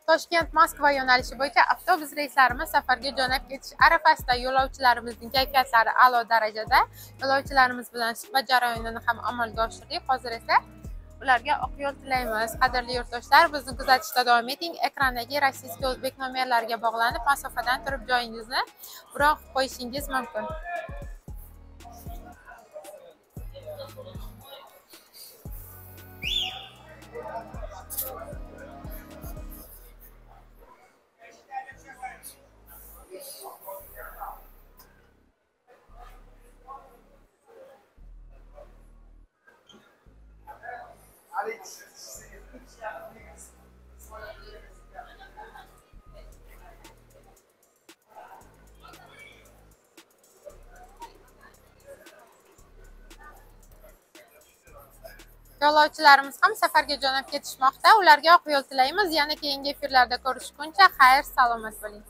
Toshkent Moskva yo'nalishi bo'yicha avtobus reyslarimiz safarga jo'nab ketish arafasida. Yo'lovchilarimizning kayfiyatlari a'lo darajada. Yo'lovchilarimiz bilan suhbat jarayonini ham amalga oshirdik. Hozir esa ularga oq yo'l tilaymiz. Qadrli yurtdoshlar, bizni kuzatishda davom eting. Ekrandagi rossiyskiy o'zbek nomerlariga bog'lanib, masofadan turib joyingizni bron qilib qo'yishingiz mumkin. Yo'lovchilarimiz ham safarga jo'nab ketishmoqda. Ularga oq yo'l tilaymiz. Yana keyingi efirlarda ko'rishguncha xayr, salomat bo'ling.